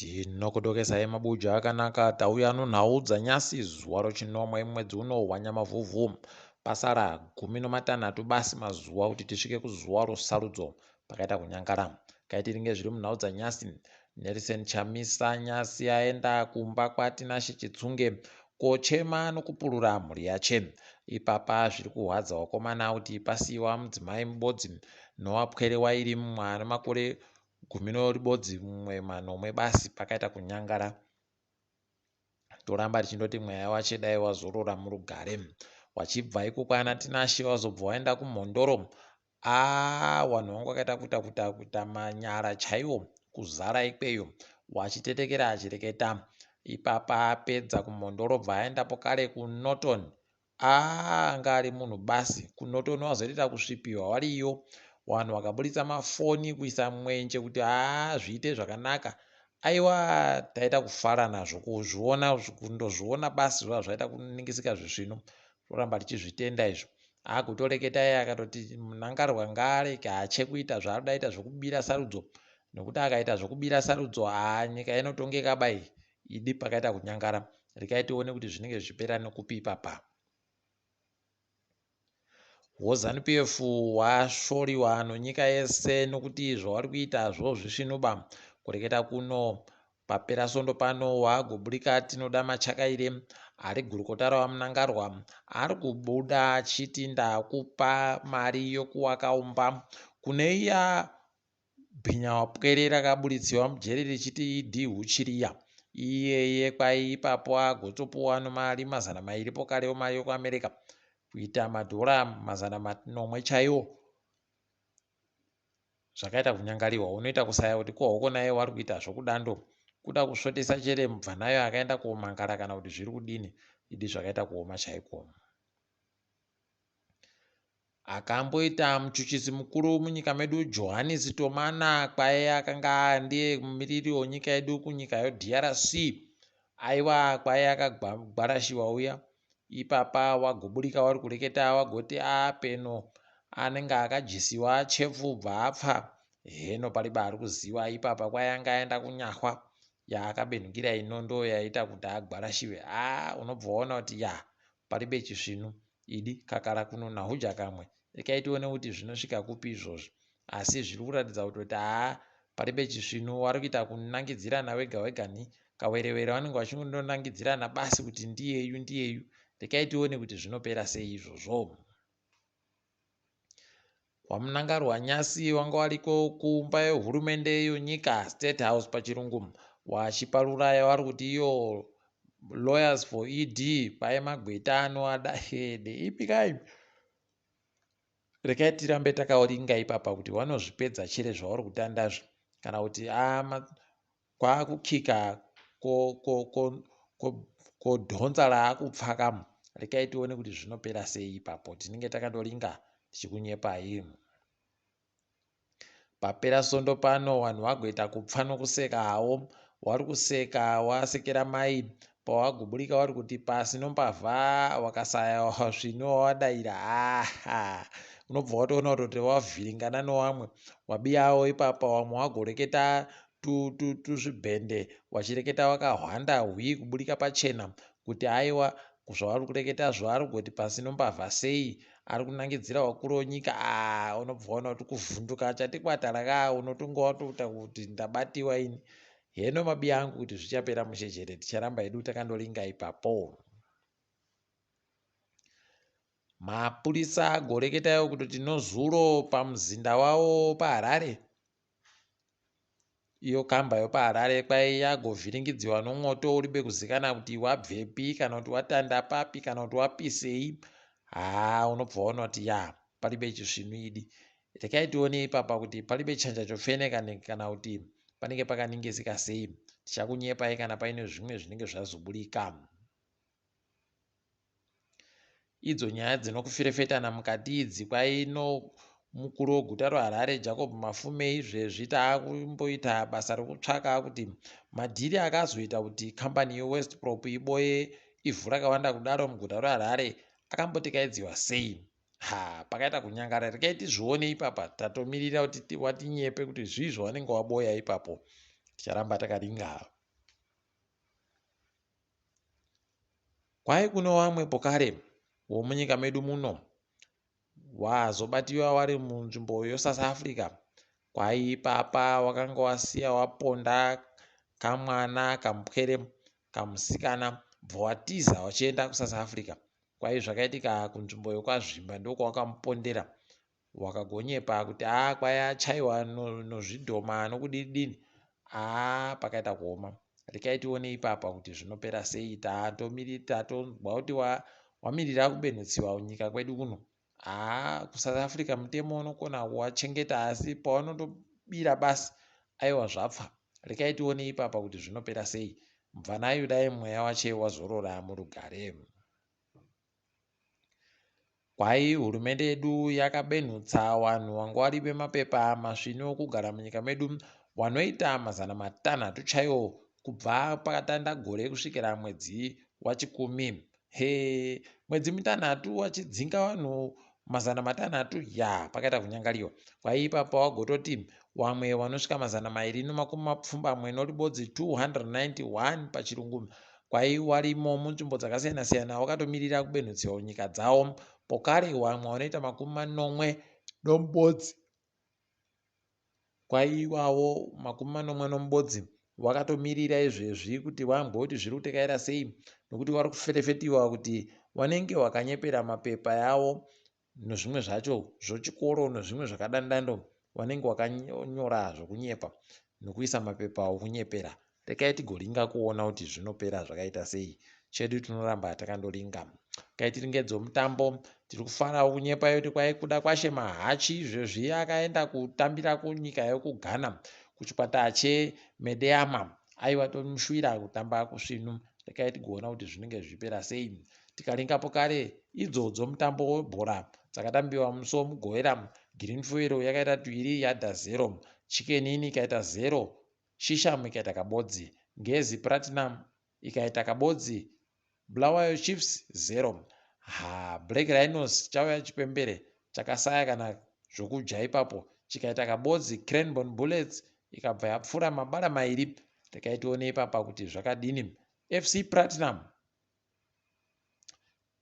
Tinokudokesai mabuja akanaka tauya nonhau dzanyasi zuva rochinomwe mwedzi uno waNyamavhuvhu. Pasara 15 basi mazuva kuti tisvike kuzuva rosarudzo pakaita kunyangara. Kaitiringe zviri munhau dzanyasi. Nelson Chamisa nyasi aenda kumba kwaTinashe Chitsunge kochema nokupurura mhuri yache. Ipapa zviri kuhwadza wakomana kuti pasiiwa mudzimai mubodzi nowapwere wairi mumwe ane makore gumi noribodzi mumwe manomwe basi pakaita kunyangara. Toramba tichindoti mweya wache dai wazorora murugare. Wachibva ikoko ana Tinashe wazobva waenda kuMhondoro. Aa wanhu wangu wakaita kuita kuita kuita manyara chaiwo kuzara ikweyo wachitetekera achireketa. Ipapa apedza kuMhondoro bva aendapo kare kuNorton. Aah anga ari munhu basi kuNorton wazoita kusvipiwa wariyo wanhu wakaburitsa mafoni kuisa mwenje kuti haa zviite zvakanaka aiwa taita kufara nazvo kuzviona kundozviona basi zviva zvaita kuningisika zvisvinu toramba tichizvitenda izvo agotoreketa iye akatoti Mnangarwa ngaarege hache kuita zvaanoda ita zvokubira sarudzo nokuti akaita zvokubira sarudzo haa nyika inotongeka bai idi pakaita kunyangara rekai tione kuti zvinenge zvichipera nekupi ipapa. WoZanu PF wasvoriwa nonyika yese nokuti zvavari kuita hazvo zvisvinuba. Kureketa kuno papera svondo pano wagoburika Tinoda Machakaire ari gurukota raVaMnangarwa ari kubuda achiti ndakupa mari yokuwaka umba kune iya Bhinyawapwere rakaburitsewa mujeri richiti ED huchi riya. Iyeye kwai ipapo agotopuwa mari 200 pokarewo mari yokuAmerica kuita madhora 700 chaiwo. Zvakaita kunyangariwa unoita kusaya kuti ko hoko naye wari kuita zvokudando kuda kusvotesa chere mubvanayo akaenda komangara kana kuti zviri kudini idi zvakaita kuoma chaiko. Akamboita muchuchisi mukuru munyika medu Johannes Tomana kwaye akanga ndiye mumiriri wenyika yedu kunyika yoDRC aiwa kwaye akagwarashiwa uya ipapa wagoburika wari kureketa wagoti apeno anenge akajisiwa chepfu bva apfa heno pariba ari kuziwa ipapa kwaye anga aenda kunyahwa yaakabenhukira ino ndo yaita kuti agwarashiwe haa unobva waona kuti ya paribe chisvinu Idi kakara kuno nahuja kamwe rekai tione kuti zvinosvika kupi izvozvi asi zviri kuratidza kutoti haa paribe chisvinu wari kuita kunangidzirana wega wega nhi kawerewere vanenge vachingondonangidzirana basi kuti ndiyeyu ndiyeyu rekai tione kuti zvinopera sei izvozvo. VaMnangarwa nyasi wanga wariko kumba yehurumende yonyika, State House pachirungu, wachiparura yavari kuti iyo Lawyers for ED paye magweta anoada hede ipi kai rekai tirambe takaringa ipapa kuti vanozvipedza chere zvavari kutandazvi kana kuti ama kwakukika kodhonza raakupfakamu rekai tione kuti zvinopera sei ipapo tinenge takandoringa tichikunyepai papera sondo pano vanhu vagoita kupfa nokuseka hawo wari kuseka wasekera mai pawaguburika wari kuti pasi nombavha wakasaya zvino wawadaira aha unobva watoona kutoti wavhiringana nowamwe wabiyawo ipapa wamwe wagoreketa tuzvibhende wachireketa wakahwanda hwii kuburika pachena kuti aiwa zvavari kureketa zvaari kugoti pasi nombavha sei ari kunangidzira vakuru venyika aa unobva waona kuti kuvhunduka chatikwatara ka unotonga watoita kuti ndabatiwa ini heno mabiya angu kuti zvichapera mushe chete ticharamba hedu takandoringa ipapo. Mapurisa agoreketawo kutoti nozuro pamuzinda wavo paHarare iyo kamba yopaHarare kwai yagovhiringidziwa nomwoto uribe kuzikana kuti wabvepi kana kuti watanda papi kana kuti wapisei haa unobva waona kuti ya paribe chisvinu idi rekai tione ipapa kuti paribe chanja chofeneka kana kuti panenge pakaningisika sei tichakunyepai kana paine zvimwe zvinenge zvazoburika. Idzo nyaya dzinokuferefetana mukati idzi kwaino mukuru weguta reHarare Jacob Mafume izvezvi taakumboita basa rekutsvaka kuti madhiri akazoita kuti kambani yeWest Prop iboye ivhu rakawanda kudaro muguta reHarare akambotikaidziwa sei. Ha pakaita kunyangara rekai tizvione ipapa tatomirira kuti watinyepe kuti zvii zvawanenge waboya ipapo. Ticharamba takaringa. Kwai kuno wamwe pokare womunyika medu muno wazobatiwa wari munzvimbo yoSouth Africa. Kwai ipapa wakanga wasiya waponda kamwana kamupwere kamusikana bva watiza wachienda kuSouth Africa. Kwai zvakaitika kunzvimbo yokwaZvimba ndokwawakamupondera. Wakagonyepa kuti haa kwai achaiwa nozvidhoma nokudini haa pakaita kuoma. Rekai tione ipapa kuti zvinopera sei. Tatonzwa kuti wamirira kubenhutsiwa kunyika kwedu kuno. Haa kuSouth Africa mutemo unokona kuwachengeta asi paunondobira basi aiwa zvapfa. Rekai tione ipapa kuti zvinopera sei. Mubvanayu dai mweya wache wazorora murugare. Kwai hurumende yedu yakabenhutsa wanhu wanga wari vemapepa masvinu okugara munyika medu wanoita 600 chaiwo kubva pakatanda gore kusvikira mwedzi waChikumi. He mwedzi mitanhatu wachidzinga vanhu 600 ya pakaita kunyangariwa. Kwai ipapa wagototi wamwe wanosvika 281 291 pachirungu kwai warimo munzvimbo dzakasiyana-siyana wakatomirira kubenhutsiwa kunyika dzawo. Pokare wamwe wanoita 71 kwai iwawo 71 wakatomirira izvezvi kuti wambwe kuti zviri kutekaira sei nokuti wari kuferefetiwa kuti wanenge wakanyepera mapepa yawo nozvimwe zvacho zvochikoro nozvimwe zvakadandando wanenge wakanyora zvokunyepa nokuisa mapepa okunyepera. Rekai tigoringa kuona kuti zvinopera zvakaita sei. Chedu tinoramba takandoringa. Rekai tiringe dzomutambo. Tiri kufarawo kunyepa kuti kwai kuda kwashe Mahachi izvezvi akaenda kutambira kunyika yokuGhana kuchikwata cheMedeama. Aiwa tomushuwira kutamba kusvinu. Rekai tigoona kuti zvinenge zvichipera sei. Tikaringapo kare idzo dzomutambo webhora dzakatambiwa musi woMugovera, Green Fuel yakaita tuiri yadha 0, Chicken Inn ikaita 0, Shisham ikaita kabodzi, Ngezi Platinum ikaita kabodzi, Bulawayo Chiefs 0. Ha, Black Rhinos chauya chipembere chakasaya kana zvokudya ipapo chikaita kabodzi, Cranborne Bullets ikabva yapfura mabara mairi. Rekai tione ipapa kuti zvakadini. FC Platinum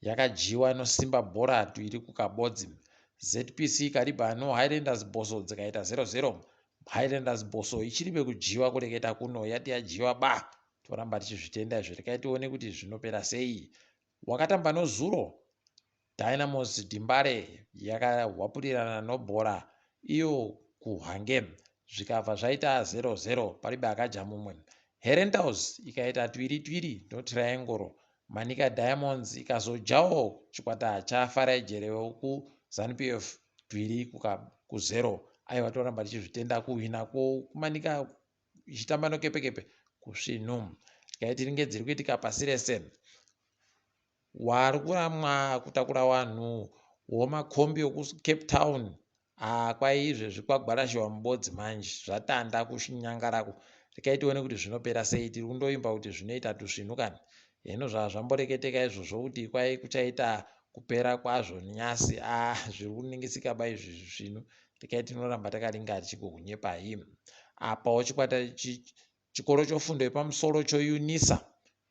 yakadyiwa noSimba Bhora tuiri kukabodzi. ZPC Kariba noHighlanders Bosso dzikaita 0-0. Highlanders Bosso ichiri vekudyiwa kureketa kuno yati yadyiwa ba. Toramba tichizvitenda izvi rekai tione kuti zvinopera sei. Wakatamba nozuro Dynamos Dembare yakahwapurirana nobhora iyo kuHwange zvikabva zvaita 0-0 paribe akadya mumwe. Herentals ikaita twiri twiri noTriangle. Manica Diamonds ikazodyawo chikwata chaFarai Jere wekuZanu-PF twiri kuzero. Aiwa toramba tichizvitenda kuhwina kwokuManica ichitamba noKepekepe kusvinu. Regai tiringe dziri kuitika pasi rese. Wari kuramwa kutakura wanhu womakombi okuCape Town haa kwai izvezvi kwagwarashiwa mubodzi manje zvatanda kunyangarako rekai tione kuti zvinopera sei tiri kundoimba kuti zvinoita tusvinu kani heno zvazvamboreketeka izvozvo kuti kwai kuchaita kupera kwazvo nyasi a zviri kuningisika ba izvi zvisvinu rekai tinoramba takaringa tichigokunyepai apawo chikwata Chikoro chofundo yepamusoro choUNISA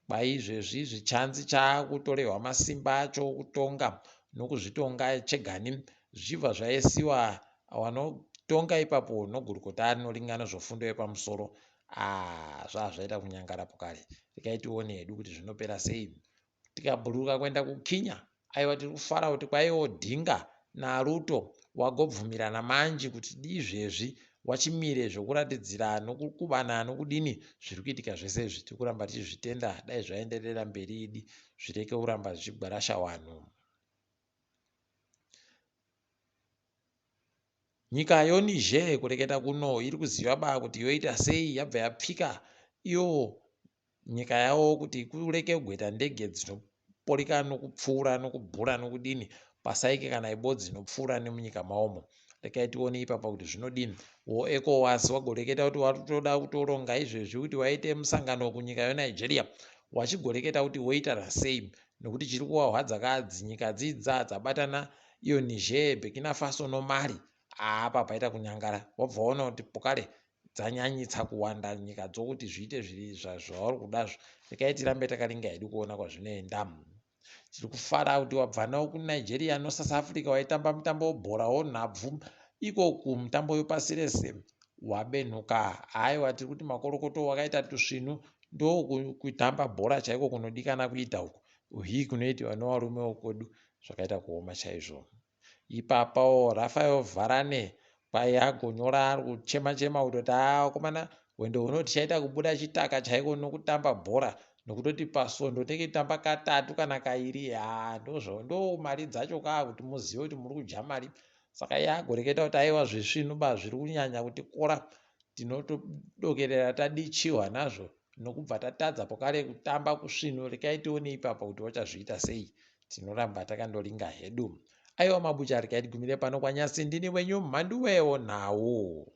kwaizvezvi zvichanzi chaakutorehwa masimba acho okutonga nokuzvitonga chegani zvichibva zvaisiwa wanotonga ipapo nogurukota rinoringana zvofundo yepamusoro. Aah zvazvaita kunyangarapo kare. Regai tione hedu kuti zvinopera sei. Tikabhururuka kuenda kuKenya aiwa tiri kufara kuti kwaiwo Odinga naRuto wagobvumirana manji kuti izvezvi wachimire zvokuratidzira nokukubana nokudini zviri kuitika zvese izvi tiri kuramba tichizvitenda dai zvaenderera mberi idi zvireke kuramba zvichigwarasha wanhu. Nyika yoNiger kureketa kuno iri kuziva ba kuti yoita sei yabva yapfika iyo nyika yavo kuti kureke kugoita ndege dzinoporeka nokupfuura nokubhura nokudini pasaike kana ibodzi inopfuura nemunyika maomo. Rekai tione ipapa kuti zvinodini. Wo ECOWAS wagoreketa kuti watoda kutoronga izvezvi kuti waite musangano kunyika yoNigeria wachigoreketa kuti woita sei nokuti chiri kuwahwadza ka dzinyika dzidza dzabatana iyo Niger, Burkina Faso noMali. Apa paita kunyangara wabva waona kuti pokare Dzanyanyitsa kuwanda nyika dzokuti zviite zviri zvauri kudazvo. Rekai tirambe takaringa hedu kuona kwazvinoenda. Tiri kufara kuti wabva nawo kuNigeria noSouth Africa waitamba mutambo webhora wonhabvu iko kumutambo wepasi rese wabenhuka. Haiwa, tiri kuti makorokoto, wakaita tusvinu. Ndokutamba bhora chaiko kunodikana kuita uku hii kunoitiwa nevarume wekwedu zvakaita kuoma chaizvo. Ipapawo Rafael Varane kwai agonyora ari kuchema chema kutoti haa vakomana, hwendo huno tichaita kubuda chitaka chaiko nokutamba bhora nokutoti pasvondo tinenge titamba katatu kana kairi. Haa, ndozvo ndo mari dzacho kaa kuti muzive kuti muri kudya mari. Saka iye agoreketa kuti aiwa, zvisvinu ba zviri kunyanya kutikora, tinotodokerera tadichiwa nazvo nokubva tatadza pokare kutamba kusvinu. Rekai tione ipapa kuti wachazviita sei, tinoramba takandoringa hedu. Aiwa mabucha, rekai tigumire pano kwanyasi. Ndini wenyu Mhanduwewo Nhau.